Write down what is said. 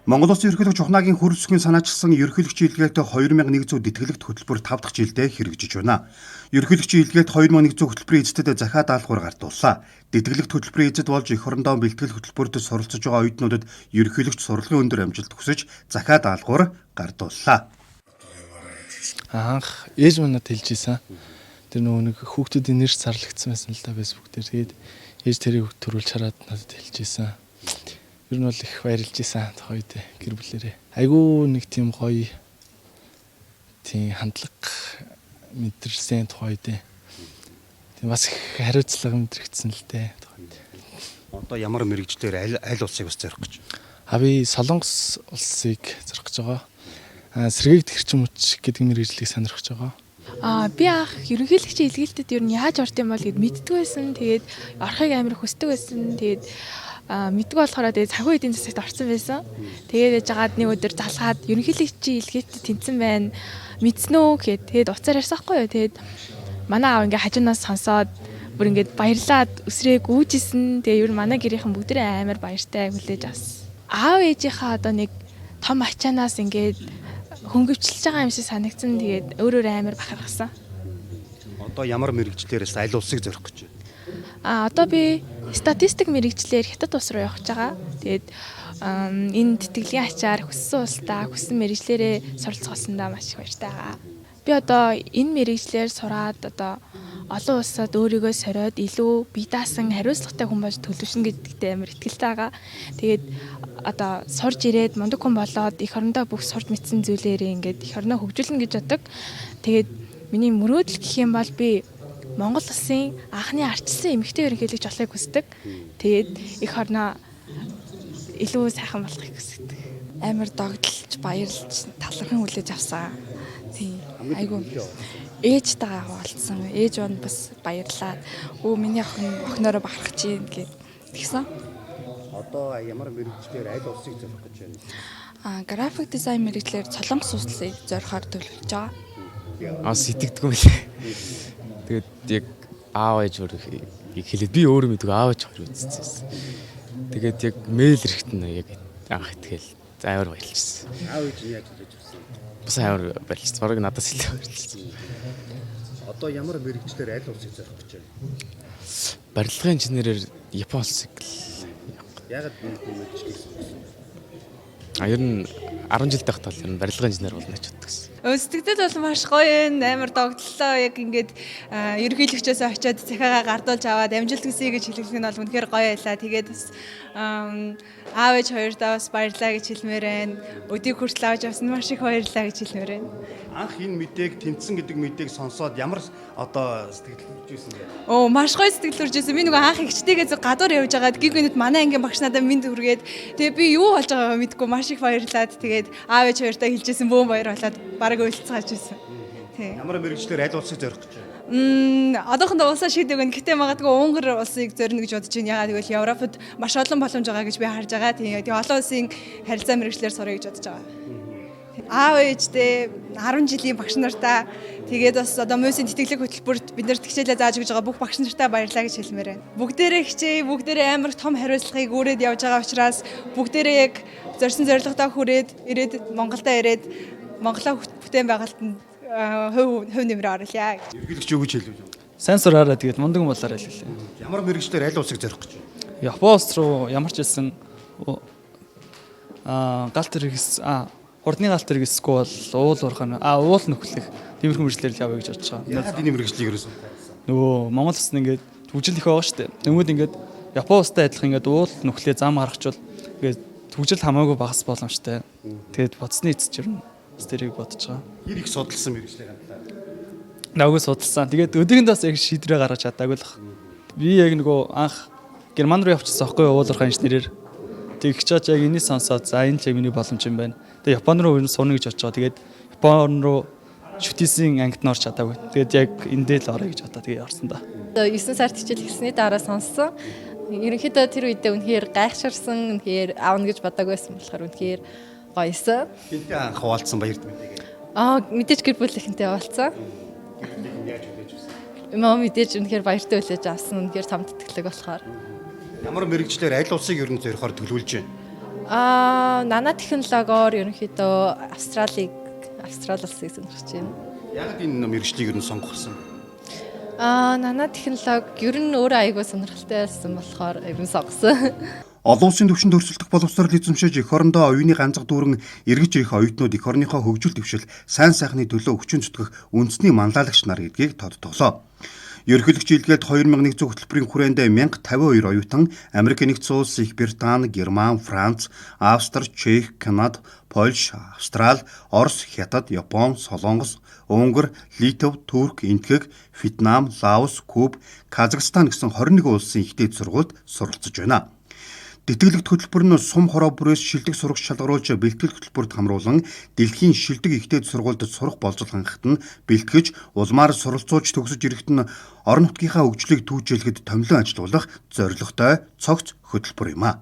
Монгол Улсын ерөнхийлөгч Ухнаагийн хөрвсгийн санаачилсан ерөнхийлөгчийн илгээтэй 2100 тэтгэлэгт хөтөлбөр 5 дахь жилдээ хэрэгжиж байна. Ерөнхийлөгчийн илгээт 2100 хөтөлбөрийн эзэдэд захиа даалгавар гардууллаа. Тэтгэлэгт хөтөлбөрийн эзэд болж эх орондоо бэлтгэл хөтөлбөрт суралцж байгаа оюутнуудад ерөнхийлөгч сурлагын өндөр амжилт хүсэж захиа даалгавар гардууллаа. Анх ээж манад хэлж исэн. Тэр нөгөө нэг хүүхдүүдийн нэр зарлагдсан байсан л да Facebook дээр. Тэгээд ээж тэрийг төрүүлж хараад надад хэлж исэн. Ер нь бол их баярлж исэн тухай үед гэр бүлэрээ. Айгүй нэг тийм гоё тийм хандлага мэдэрсэн тухай үед. Тийм бас их хариуцлага мэдрэгдсэн л дээ тухай үед. Одоо ямар мэрэгжлээр аль аль улсыг бас зорих гэж байна? А би Солонгос улсыг зорих гэж байгаа. А сэргээгдэх эрчим хүч гэдэг мэргэжлийг сонирхож байгаа. Аа би анх ерөнхийлөгчийн илгээлтэд ер нь яаж орд юм бол гэд мэддгүй байсан. Тэгээд орохыг амар хүсдэг байсан. Тэгээд мэдгүй болохоор тэгээд санхүү эдийн засагт орсон байсан. Тэгээд яж хагаад нэг өдөр залгаад ерөнхийлөгчийн илгээлтэд тэнцэн байна. Мэдсэн үү гэд тэгээд уцаар ярьсан хгүй юу. Тэгээд манай аав ингээ хажуунаас сонсоод бүр ингээд баярлаад өсрээ гүйжсэн. Тэгээ ер нь манай гэрийнхэн бүгдээ амар баяртай хүлээж авсан. Аав ээжийнхээ одоо нэг том ачаанаас ингээд хөнгөвчлж байгаа юм шиг санагдсан. Тэгээд өөрөөр амар бахархсан. Одоо ямар мэрэгжлээрээс аль улсыг зорих гэж байна? А одоо би статистик мэрэгчлэр Хятад улс руу явах гэж байгаа. Тэгээд энэ тэтгэлгийн ачаар хүссэн улсдаа хүссэн мэрэгчлэрээ суралцах болсондоо маш их баяртай байгаа. Би одоо энэ мэрэгчлэр сураад одоо олон улсад өөрийгөө сориод илүү бие даасан хариуцлагатай хүн болж төлөвшнө гэдэгтээ амар итгэлтэй байгаа. Тэгээд одоо сурж ирээд мундаг хүн болоод эх орондоо бүх сурж мэдсэн зүйлээрээ ингээд эх орноо хөгжүүлнэ гэж боддог. Тэгээд миний мөрөөдөл гэх юм бол би Монгол улсын анхны арчилсан эмэгтэй ерөнхийлөгч болохыг хүсдэг. Тэгээд эх орноо илүү сайхан болохыг хүсдэг. Амар догдолж, баярлж, талархан хүлээж авсан. Тийм. Айгу ээжтэйгээ хуваалцсан. Ээж он бас баярлаад өө миний охин охиноороо бахархаж чинь гэд тэгсэн. Одоо ямар мэрэгжлээр аль улсыг зорих гэж байна? А график дизайн мэргэжлээр Солонгос улсыг зорихоор төлөвлөж байгаа. Аа сэтгэдэггүй юм лээ. Тэгээд яг аав ээж өөр яг хэлээд би өөрөө мэдгүй аав ээж хоёр үзчихсэн. Тэгээд яг мэйл ирэхэд нь яг анх итгэл амар баярлжсэн. Аав ээж нь яаж хүлээж авсан? Бас амар баярлжсэн. Бараг надаас илүү баярлжсэн. Одоо ямар мэрэгжлээр аль улсыг зорих гэж байна? Барилгын инженерээр Япон улсыг л Яагаад энэ мэрэгжлийг сонгосон? А ер нь 10 жил байхдаа л ер нь барилгын инженер болно гэж боддог. Сэтгэл бол маш гоё юм, амар догдлоо. Яг ингээд ерөнхийлөгчөөсөө очиод захиагаа гардуулж аваад амжилт хүсье гэж хэлэх нь бол үнэхээр гоё байлаа. Тэгээд бас аав ээж хоёрдоо бас баярлаа гэж хэлмээр байна. Өдийг хүртэл авч явсан маш их баярлаа гэж хэлмээр байна. Анх энэ мэдээг тэнцсэн гэдэг мэдээг сонсоод ямар одоо сэтгэл төрж ирсэн бэ? Оо маш гоё сэтгэл төрж ирсэн. Би нөгөө анх эгчтэйгээ зөв гадуур явж байгаад гиг гинэт манай ангийн багш надад минь хүргээд тэгээ би юу болж байгаагаа мэдэхгүй маш их баярлаад тэгээд аав ээж хоёртоо хэлжсэн бөөн баяр болоод бараг уйлцгааж ирсэн. Тийм. Ямар мэрэгжлээр аль улсыг зорих гэж байна? Одоохондоо улсаа шийдэг байна. Гэтэ магадгүй Унгар улсыг зорино гэж бодож байна. Яагаад гэвэл Европод маш олон боломж байгаа гэж би харж байгаа. Тийм. Тэгээ олон улсын харилцаа мэргэжлээр сурах гэж бодож байгаа. Аав ээжтэй 10 жилийн багш нартаа тэгээд бас одоо муйсын тэтгэлэг хөтөлбөрт бид нарт хичээлээ зааж өгж байгаа бүх багш нартаа баярлалаа гэж хэлмээр байна. Бүгдээрээ хичээе, бүгдээрээ амар том хариуцлагыг үүрээд явж байгаа учраас бүгдээрээ яг зорьсон зорилгодоо хүрээд ирээд Монголдо ирээд Монголоо бүтээн байгуулалтанд хувь хувь нэмрээ оруулъя. Ерөнхийлөгч юу гэж хэлвэл? Сайн сураараа тэгээд мундаг болоорой л гэлээ. Ямар мэрэгжлээр аль улсыг зорих гэж байна? Япон улс руу ямар ч хэлсэн галт тэрэгс хурдны галт тэрэгсгүй бол уул уурхай уул нөхлөх тиймэрхүү мэргэжлээр л явъя гэж бодож байгаа. Яагаад энэ мэрэгжлийг ерөөсөн? Нөгөө Монгол улс нь ингээд түгжил их байгаа шүү дээ. Тэнгүүд ингээд Япон улстай адилхан ингээд уул нөхлөө зам гаргachвал ингээд түгжил хамаагүй багас боломжтой. Тэгээд бодсны эцэс ч ер нь бас тэрийг бодож байгаа. Хэр их судалсан мэрэгжлийн талаар? Давгүй судалсан. Тэгээд өдөрөндөө бас яг шийдвэрээ гаргаж чадаагүй л. Би яг нөгөө анх Герман руу явчихсан байхгүй юу уул уурхай инженерээр. Тэг их чаж яг энийг сонсоод за энэ л яг миний боломж юм байна. Тэгээд Япон руу ер нь сурна гэж бодож байгаа. Тэгээд Япон руу шүтээсийн ангид нь орч чадаагүй. Тэгээд яг эндээ л орё гэж бодоо. Тэгээд орсон да. 9 сард хичээл эхэлсний дараа сонссон. Ерөнхийдөө тэр үедээ үнэхээр гайхширсан, үнэхээр аавна гэж бодоагүй байсан болохоор үнэхээр гоёсон. Хинтээ анх хуваалцсан баярт мэдээгээ. Аа мэдээж гэр бүлийнхэнтэй уулзсан. Гэр бүлийнхэн яаж хүлээж авсан? Мэдээж үнэхээр баяртай хүлээж авсан. Үнэхээр том тэтгэлэг болохоор. Ямар мэргэжлээр аль улсыг ер нь зорихоор төлөвлөж байна? Нанотехнологиор ерөнхийдөө Австралиг Австрали улсыг сонирхож байна. Яг энэ мэргэжлийг ер нь сонгосон. Нанотехнологи ер нь өөрөө айгүй сонирхолтой байсан болохоор ер нь сонгосон. Олон улсын түвшинд өрсөлдөх боловсрол эзэмшиж эх орондоо оюуны ганцаг дүүрэн эргэж ирэх оюутнууд эх орныхоо хөгжил дэвшил, сайн сайхны төлөө хүчин зүтгэх үндэсний манлайлагч нар гэдгийг тодтоглоо. Ерөнхийлөгч илгээд 2100 хөтөлбөрийн хүрээнд 1052 оюутан Америк нэгдсэн улс, Их Британи, Герман, Франц, Австри, Чех, Канада, Польш, Австрали, Орос, Хятад, Япон, Солонгос, Унгар, Литв, Турк, Энэтхэг, Вьетнам, Лаос, Куб, Казахстан гэсэн 21 улсын их дээд сургуульд суралцж байна. Тэтгэлэгт хөтөлбөр нь сум хороо бүрээс шилдэг сурагч шалгаруулж бэлтгэл хөтөлбөрт хамруулан дэлхийн шилдэг их дээд сургуульд сурах болзол хангахад нь бэлтгэж улмаар суралцуулж төгсөж ирэхэд нь орон нутгийнхаа хөгжлийг түүжээлэхэд томилон ажилуулах зорилготой цогц хөтөлбөр юм а.